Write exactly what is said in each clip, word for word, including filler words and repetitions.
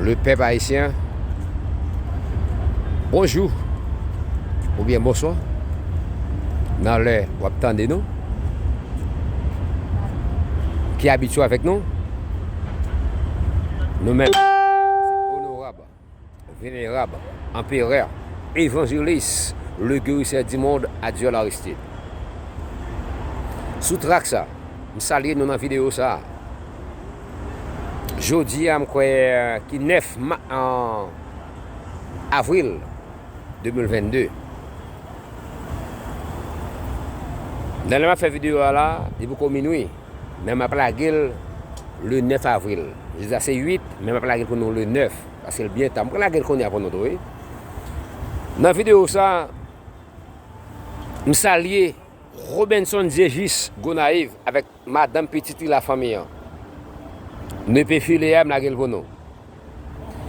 Le pèp ayisyen, bonjou oubyen bonswa, nan lè w ap tande nou, ki abitye avèk nou, nou menm, onorab, venerab, anperè, evanjelis, le guérisseur du monde, Adiel Aristide. Sou trak sa, m salye nou nan videyo sa. Jodi a, m kwè ki nèf ma-, an, avril de mil vennde. Nan lè m ap fè videyo a la, li poko minui, men m ap lage l le nèf avril. Jodi a se uit, men m ap lage l pou nou le nèf, paske l byen ta. M pral lage l kounye a pou nou tou, wi. Nan videyo sa, m salye Robenson Diejus Gonayiv avèk madanm, pitit li, lafanmi an. Nepe file a, m lage l pou nou.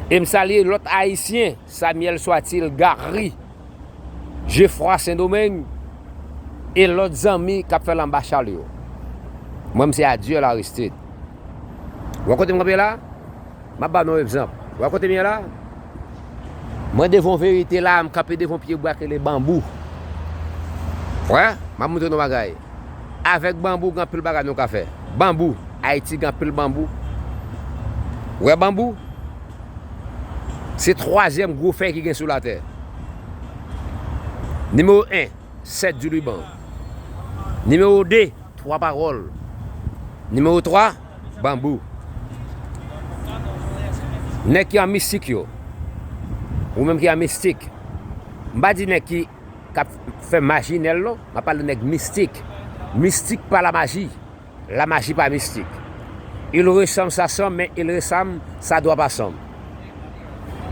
E m salye lòt ayisyen, Samuel Soitil Gary, Jefwa Sendomeng, e lòt zanmi k ap fè l anba chal yo. Mwen, m se Adiel Aristide. Ou wè kote m kanpe la? M ap ba nou egzanp. Ou wè kote m ye la? Mwen devan yon verite la, m kanpe devan yon pye bwa ki rele banbou. Wè, m ap montre nou bagay. Avèk banbou, gen anpil bagay nou ka fè. Banbou, Ayiti gen anpil banbou. Ou wè banbou? Se twazyèm gwo fèy ki gen sou latè. Nimewo en, sèd di Liban. Nimewo de, twa pawòl. Nimewo twa, banbou. Nèg ki an mistik yo, ou menm ki an mistik, m pa di nèg ki, k ap fè majinèl non, m ap pale nèg mistik. Mistik pa lamaji, lamaji pa mistik. Il ressemble sa semble, men il ressemble sa doit pas semble.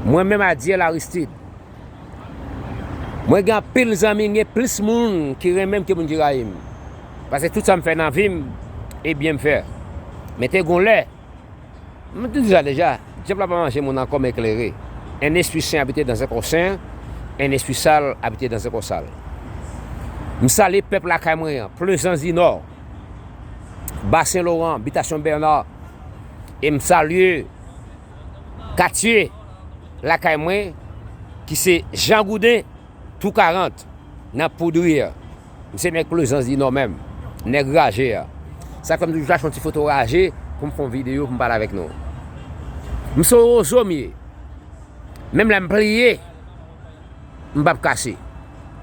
Mwen menm Adiel Aristide, mwen gen anpil zanmi, gen plis moun ki renmen m ke moun ki rayi m. Paske tout sa m fè nan vi m, e byen m fè. Men te gon lè, m te di sa deja, dyab la pa manje moun ankò, men eklere. Un esprit saint habite dans un corps saint, un esprit sale habite dans un corps sale. M salye pèp lakay mwen an, Plaisance du Nord, Basen Loran, Bitasyon Bèna, e m salye katye lakay mwen, ki se Jan Gouden, Tou karant, nan Poudrière. M se nèg Plaisance du Nord menm, nèg Raje a. Sa fè m toujou chache yon ti foto Raje pou m fè yon videyo pou m pale avèk nou. M se yon wozo m ye. Menm lè m pliye, m p ap kase.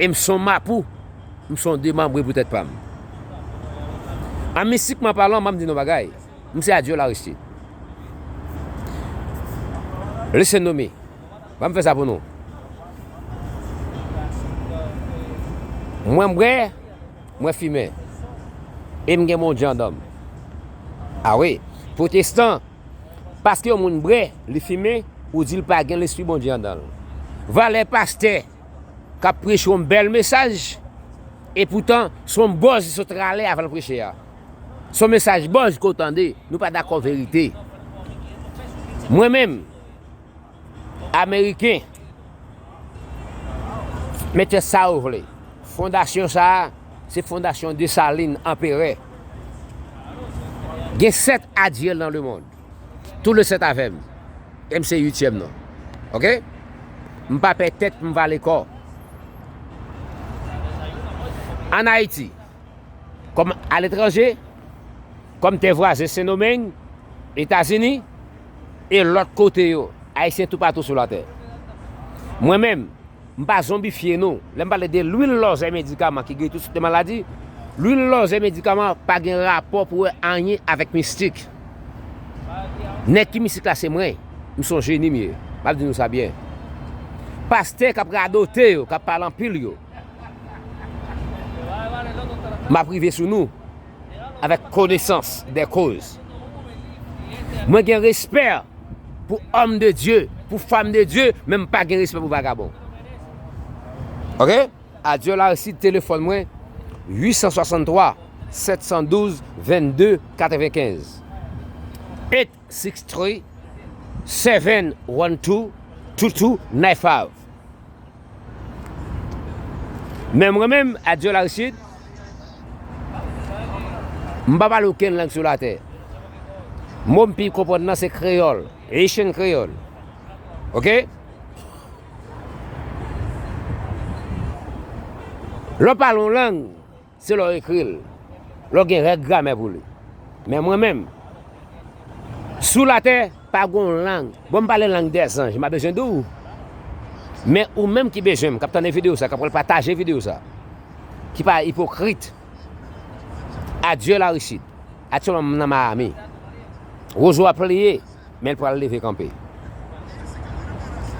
E m se yon mapou, m se yon demanbre pou tèt pa m. An mistikman palan, m ap di nou bagay. M se Adiel Aristide. Listen to me. Ban m fè sa pou nou. Mwen m bwè, mwen fimen. E m gen Bondye anndan m. A wi, pwotestan, paske yon moun bwè, li fimen, ou di l pa gen lespri Bondye anndan l. Valè pastè k ap preche yon bèl mesaj, epoutan, se yon bòz li sot rale avan l preche a. Se yon mesaj bòz ke w tande, nou pa dakò verite. Mwen menm, Ameriken, mete sa w vle. Fondasyon sa a, se fondasyon Desalin, anperè. Gen sèt Adiel nan lemonn. Tou le sèt avè m. E m se uityèm nan. Oke? M pa pè tèt, m vale kò. Ann Ayiti, kòm aletranje, kòm tè vwazen Sendomeng, Etazini, e lòt kote yo, Ayisyen toupatou sou latè. Mwen menm, m pa zonbifye nou. Lè m pale de lwil lòzè medikaman ki geri tout sòt de maladi, lwil lòzè medikaman pa gen rapò pou wè anyen avèk mistik. Nèg ki mistik la se mwen. M se yon jeni m ye. M ap di nou sa byen. Pastè k ap radote yo, k ap pale anpil yo, m ap rive sou nou avèk konesans de koz. Mwen gen respè pou òm de Dye, pou fanm de Dye, men m pa gen respè pou vagabon. Oke? Adiel Aristide, telefòn mwen, uit san swasanntwa, sèt san douz, vennde, katrevenkenz. Eight six three, seven one two, two two nine five. Men mwen menm, Adiel Aristide, m pa pale okenn lang sou latè. Mo m pi konprann nan se kreyòl, Haitian kreyòl. Ok? Lè w pale yon lang, se lè w ekri l. Lè w gen règ gramè pou li. Men mwen menm, sou latè, pa gen yon lang. Bon, m pale lang dèzanj, m pa bezwen di w. Men ou menm ki bezwen m, k ap tande videyo sa, k ap pral pataje videyo sa, ki pa ipokrit. Adye Larisi. Aktyèlman, m nan Miami. Wozo ap pliye, men l pral leve kanpe.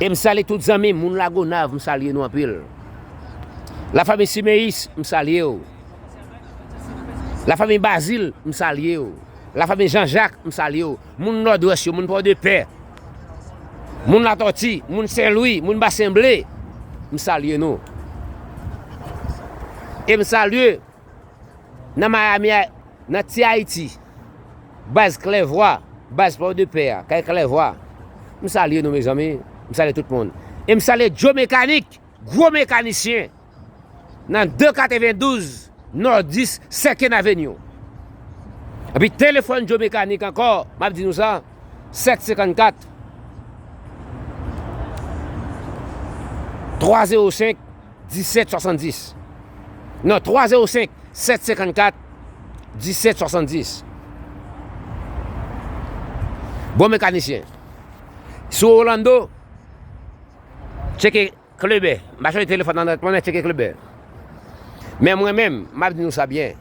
E m salye tout zanmi m, moun Lagonav, m salye nou anpil. Lafanmi Simeyis, m salye w. Lafanmi Bazil, m salye w. Lafanmi Jean Jacques, m salye w. Moun Nòdwès yo, moun Pòdepè, moun Latòti, moun Sen Lwi, moun Basen Ble, m salye nou. E m salye nan Miami a, nan Ti Ayiti, baz Klèvwa, baz Pòdepè a, kay Klèvwa. M salye nou, mezanmi. M salye tout moun. E m salye Joe Mekanik, gwo mekanisyen, nan de katrevendouz Nòdis Second Avenue. Epi telefòn Joe Mekanik ankò, m ap di nou sa, sèt senkannkat, twa zewo senk, disèt swasanndis. Non, twa zewo senk, sèt senkannkat, disèt swasanndis. Bon mekanisyen. Sou Orlando, tcheke Klebè. M pa chanje telefòn nan nèt mwen, men tcheke Klebè. Men mwen menm, m ap di nou sa byen.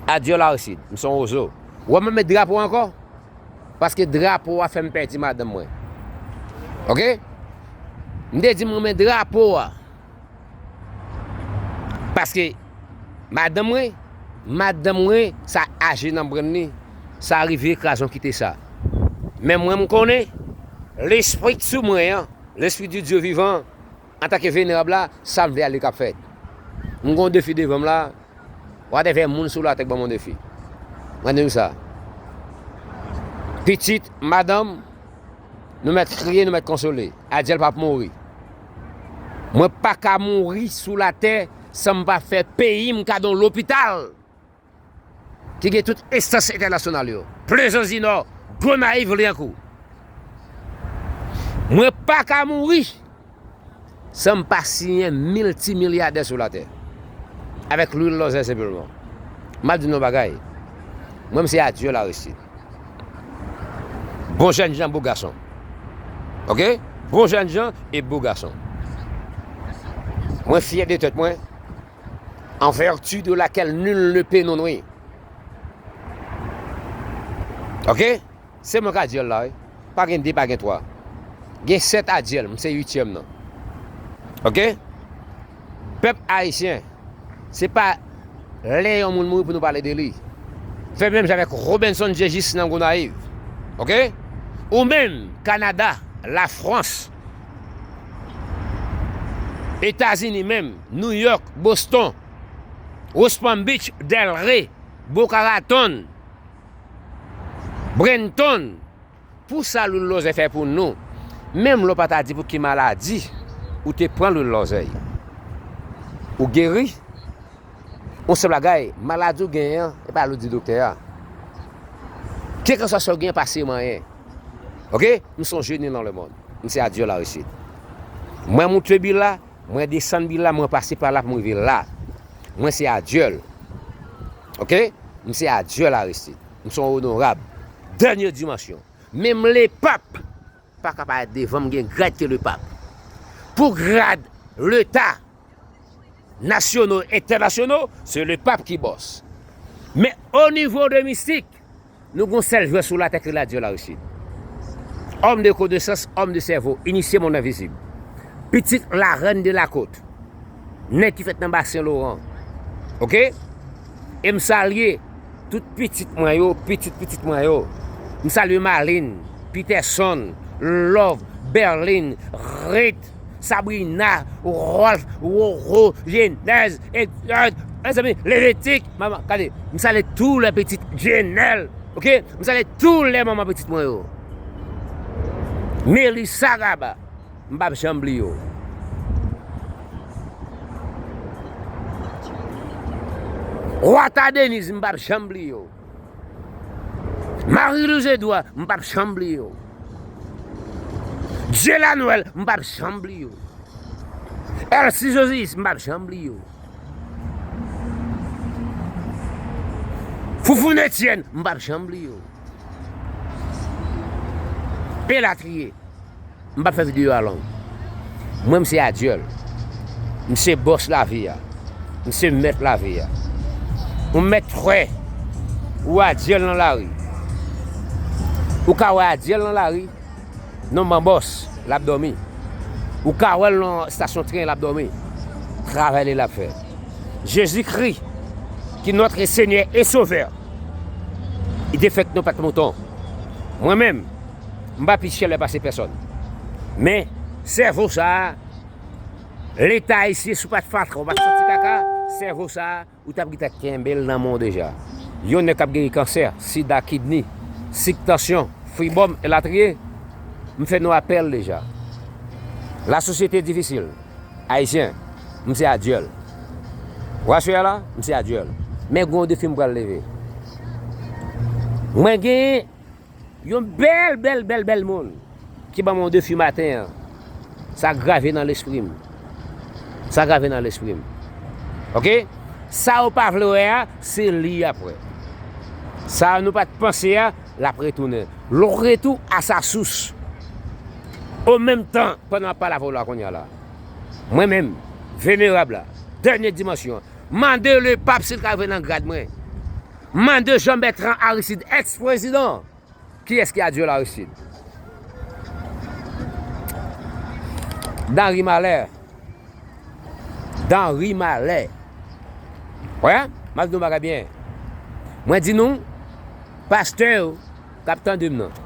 Adye Larisi, m se yon wozo. Ou wè m met drapo ankò? Paske drapo a fè m pèdi madanm mwen. Ok? M te di m renmen drapo a. Paske madanm mwen, madanm mwen, sa aje nan brenn li, sa rive kraze yon kite sa. Men mwen, m konnen, lespri k sou mwen an, lespri di Dye vivan, antanke venerab la, sa m vle a li k ap fèt. M gen yon defi devan m la, whatever moun sou latè k ban m yon defi. Mwen di nou sa. Pitit, madanm, nou mèt kriye, nou mèt konsole. Adyèl p ap mouri. Mwen pa ka mouri sou latè san m pa fè peyi m kado yon lopital ki gen tout enstans entènasyonal yo. Plezanzinò, Gonayiv, Lyankou. Mwen pa ka mouri san m pa siyen miltimilyadè sou latè. Avèk lwil lòzèy senpleman. M ap di nou yon bagay. Mwen, m se Adye Larisi. Bon jènjan, bo gason. Ok? Bon jènjan e bo gason. Mwen fyè de tèt mwen, en vertu de laquelle nul ne peut nous nuire. Ok? Se mwen k Adyèl la, wi. Pa gen de, pa gen twa. Gen sèt Adyèl, m se uityèm nan. Ok? Pèp ayisyen, se pa lè yon moun mouri pou nou pale de li. Fè menm jan avèk Robenson Djejis nan Gonayiv. Ok? Ou menm, Kanada, Lafrans, Etazini menm, Nouyòk, Boston, West Palm Beach, Delray, Boca Raton, Brenton, pou sa lwil lòzèy fè pou nou. Menm lè w pa ta di pou ki maladi ou te pran lwil lòzèy, ou geri. Yon sèl bagay, maladi w genyen an, e pa ale w di doktè a. Kèlkanswa sa w genyen, pa se manyen. Ok? M se yon jeni nan lemonn. M se Adyèl Larisi. Mwen monte bil la, mwen desann bil la, mwen pase pa la pou m rive la. Mwen se Adyèl. Ok? M se Adyèl Larisi. M se yon onorab. Dènye dimansyon. Menm lepap pa ka parèt devan m gen grad ke lepap. Pou grad leta, nasyonal, entènasyonal, se lepap ki bòs. Men o nivo de mistik, nou gon sèl jwè sou latè ki rele Adyèl Larisi. Homme de connaissance, homme de cerveau, initié monde invisible. Pitit la reine de la côte. Nèg ki fèt nan Basen Loran. Ok? E m salye tout pitit mwen yo, pitit pitit mwen yo. M salye Marlene, Peterson, Love, Berlin, Rit, Sabrina, Rolf, Roro, Genèse, Exode, mezanmi, Levitik, manman, gade, m salye tou lè pitit Jenèl, ok? M salye tou lè manman pitit mwen yo. Melissa Gaba. M p ap janm bliye w. Wata Deniz, m p ap janm bliye w. Marie Louise Edouard, m p ap janm bliye w. Dye Lanwèl, m p ap janm bliye w. Elsie Josius, m p ap janm bliye w. Foufoun Etienne, m p ap janm bliye w. Elatriye. M p ap fè videyo a long. Mwen, m se Adyèl. M se bòs lavi a. M se mèt lavi a. Ou mèt kwè ou Adyèl nan lari. Ou ka wè Adyèl nan lari, non, Banbòs, l ap dòmi. Ou ka wè l nan estasyon tren, l ap dòmi. Travay li l ap fè. Jezikri, ki notre Seigneur et Sauveur, li te fè k nou pa t mouton. Mwen menm, m pa pi chèlè pase pèsòn. Men, sèvo sa a, Leta ayisyen, si w pa t fatra, w pa t santi kaka, sèvo sa a, ou t ap gentan kenbe l nan men w deja. Yon nèg k ap geri kansè, sida, kidni, sik, tansyon, fribòm, elatriye, m fè nou apèl deja. Lasosyete difisil. Ayisyen, m se Adyèl. W a sou a la, m se Adyèl. Men gen yon defi m pral leve. Mwen gen yon bèl, bèl, bèl, bèl moun ki ban mwen yon defi maten an. Sa grave nan lespri m. Sa grave nan lespri m. Oke? Sa yo pa vle wè a, se li y ap wè. Sa nou pa t panse a, l ap retounen. Le retour à sa source. An menm tan, pandan m ap pale avè w la kounye a la, mwen menm, venerab la, dènye dimansyon, mande Lepap si l ka vin nan grad mwen. Mande Jean Bertrand Aristide, èks prezidan, kiyès ki Adyèl Aristide? Danri Malè. Danri Malè. Wè, m ap di w bagay byen. Mwen di nou, pastè yo k ap tande m nan,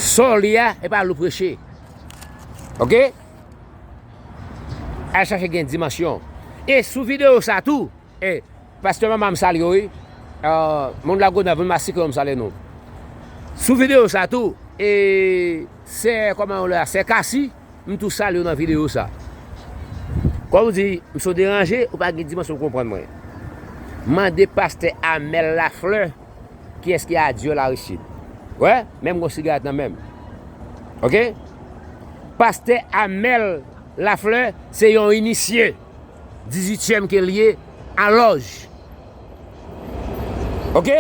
sa w li a, e pa l ou preche. Oke? Al chache gen dimansyon. E sou videyo sa tou, e, pastè Mama, m salye w, wi. Ah, moun Lagonav, moun Masik yo, m salye nou. Sou videyo sa tou, e, sè, kòman yo rele a, sè Kasi, m tou salye w nan videyo sa. Kòm ou di, m se w deranje, ou pa gen dimansyon pou konprann mwen. Mande pastè Amel Lafleur, kiyès ki Adyèl Aristide. Wè, menm gon sigarèt nan men m. Oke? Pastè Amel Lafleur se yon inisye. Dizuityèm ke l ye a lòj. Oke?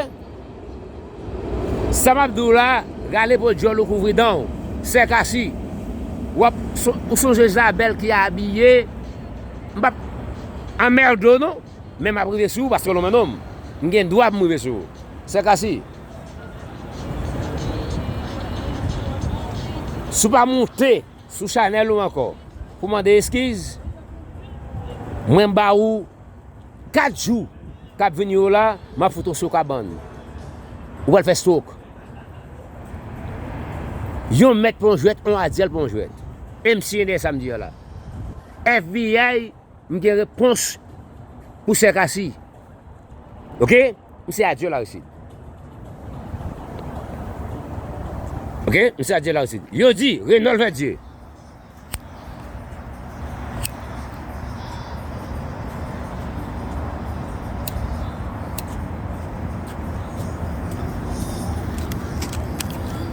Sa m ap di w la, rale po dyòl ou kouvri dan w. Sè Kasi, w ap, ou sonje Zabèl ki abiye, m p ap anmède w non, men m ap rive sou ou paske w lonmen non m. M gen dwa pou m rive sou ou. Sè Kasi, si w pa moute sou chanèl ou ankò pou mande eskiz, mwen ba ou kat jou k ap vini yo la, m ap fout ou sou kabann. Ou pral fè stroke. Yon mèt pran jwèt, yon adyèl pran jwèt. E m siyen dèyè sa m di a la. F B I, m gen repons pou sè Kasi. Oke? M se Adyèl Aristide. Oke? M se Adyèl Aristide. Yo di, Renòl Vèdye.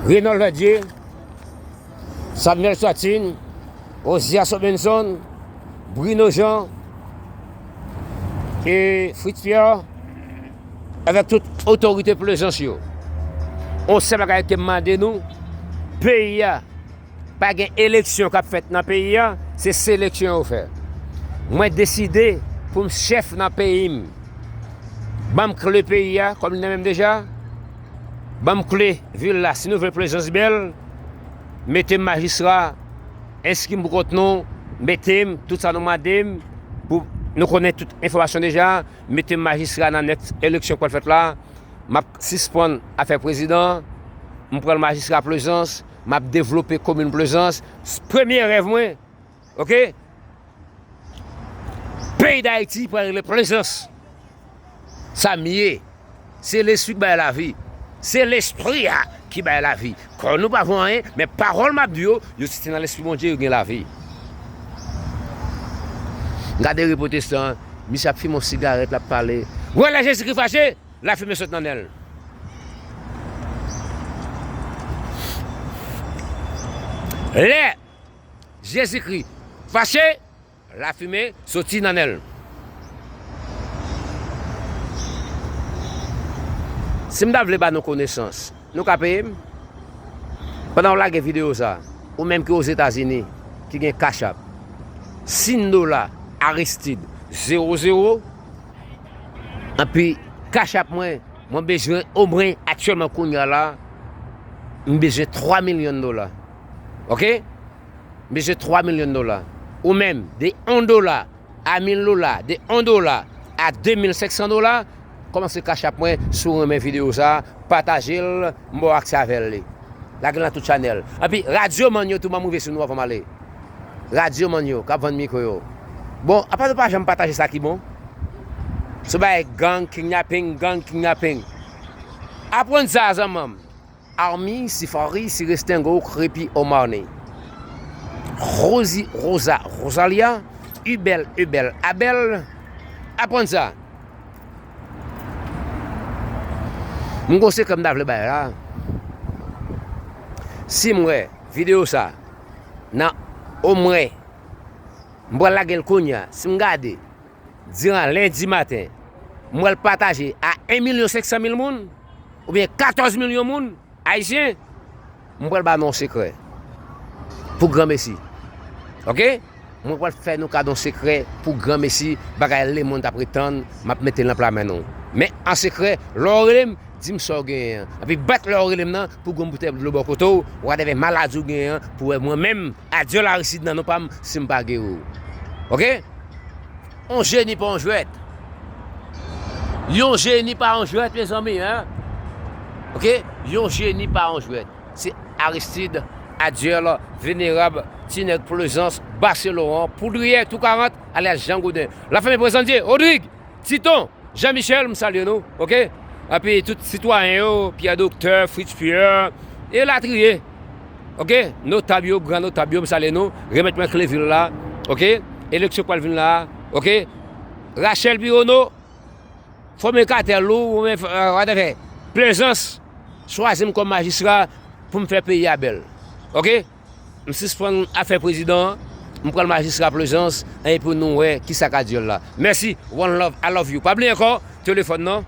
Renòl Vèdye, Samuel Swatin, Ozias Robinson, Bruno Jean e Fritz Pierre, avèk tout otorite Plezans yo. On sèl bagay ke m mande nou, peyi a, pa gen eleksyon k ap fèt nan peyi a, se seleksyon yo fè. Mwen deside pou m chèf nan peyi m. Ban m kle peyi a, kòm li nan men m deja. Ban m kle vil la, si nou vle Plezans bèl, mete m majistra, enskri m pou kont nou, mete m, tout sa nou mande m, pou nou konnen tout enfòmasyon deja, mete m majistra nan nèks eleksyon k pral fèt la, m ap sispann afè prezidan, m pran l majistra Plezans, m ap devlope komin Plezans, premye rèv mwen, oke? Peyi Dayiti pral rele Plezans. Sa m ye. Se lespri k bay lavi. Se lespri a ki bay lavi. Kò nou pa vo anyen, men pawòl m ap di yo, yo si se nan lespri Bondye, yo gen lavi. Gade ri pwotestan an, misye ap fimen yon sigarèt, l ap pale. Wè lè Jezikri fache, lafimen sot nan nen l. Lè Jezikri fache, lafimen soti nan nen l. Si m ta vle ba nou konesans, nou ka peye m? Pandan w lage videyo sa, ou menm ki Ozetazini, ki gen Cash App, sin dola Aristide zewo zewo, anpi Cash App mwen, mwen bezwen omwen aktyèlman kounye a la, m bezwen twa milyon dola. Oke? M bezwen twa milyon dola. Ou menm, de yon dola a mil dola, de yon dola a de mil senk san dola, kòmanse Cash App mwen si w renmen videyo sa, pataje l, m ba w aksè avè l. Lage l nan tout chanèl. Anpi, radyomann yo tou, ban m rive sou nou anvan m ale. Radyomann yo, k ap vann mikwo yo. Bon, apa nou pa janm pataje sa ki bon? Se yon bagay gang, kidnaping, gang, kidnaping. Aprann sa, zanmanm. Army, Sifari, Sirestengo, Krepi, Omarne. Rosi, Rosa, Rosalia, Ubel, Ebel, Abel. Aprann sa. M gon sekrè m ta vle bay la. Si m wè videyo sa nan omwen, m pral lage l kounye a. Si m gade, diran lendi maten, m pral pataje a en milyon senk san mil moun, oubyen katòz milyon moun, Ayisyen, m pral ba nou yon sekrè pou granmesi. Oke? Mwen pral fè nou kado yon sekrè pou granmesi, bagay lemonn t ap ret tann, m ap mete l nan pla men nou. Men an sekrè, lè w rele m, di m sa w genyen an. Epi bat lè w rele m nan pou gon boutèy dlo bò kote w, whatever maladi w genyen an, pou wè mwen menm, Adyèl Aristide nan non pa m, si m pa geri w. Oke? Yon jeni pa yon jwèt. Yon jeni pa yon jwèt, mezanmi, en. Oke? Yon jeni pa yon jwèt. Se Aristide Adyèl, venerab, ti nèg Plezans, Baselon an, Poudriyè, Tou karant, alyas Jan Gouden. Lafanmi Prezandye, Rodrig, Titon, Jean Michel, m salye nou, oke? Epi tout sitwayen yo, Pierre Docteur, Fritz Pierre, elatriye. Oke? Notab yo, gran notab yo, m salye nou. Remèt mwen kle vil la, oke? Eleksyon k pral vin la, oke? Rachel Pironneau, fòme katèl ou, ou men, euh, whatever. Plezans, chwazi m kòm majistra pou m fè peyi a bèl. Oke? M sispann afè prezidan an, m pral majistra Plezans, epi nou wè kisa k Adyèl la. Mèsi, one love, I love you. Pa bliye ankò, telefòn nan,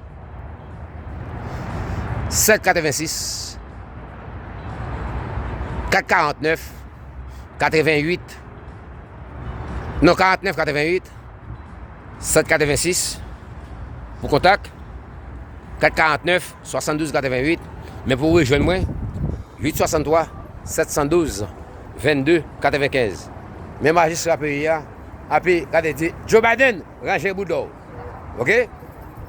sèt katrevensis, kat karannèf, katreventuit, non, karannèf katreventuit, sèt katrevensis, pou kontak, kat karannèf, swasanndouz katreventuit, men pou rejwenn mwen, uit swasanntwa, sèt san douz, vennde, katrevenkenz. Men majistra peyi a, epi gade di, Joe Biden, ranje bouda w. Oke?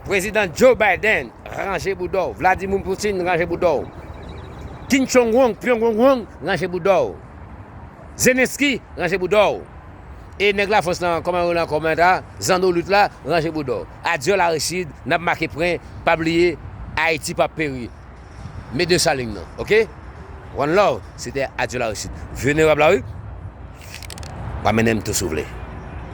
Prezidan Joe Biden, ranje bouda w. Vladimir Putin, ranje bouda w. Kim Jong-un, Pyongyang, ranje bouda w. Zelensky, ranje bouda w. E nèg Lafrans lan, kòman yo rele ankò, mèt la, zandolit la, ranje bouda w. Adyèl Aristide, n ap make pwen, pa bliye, Ayiti p ap peri. Men Desalin nan, oke? One love, se te Adyèl Aristide. Venerab la, wi. W a mennen m tou si w vle.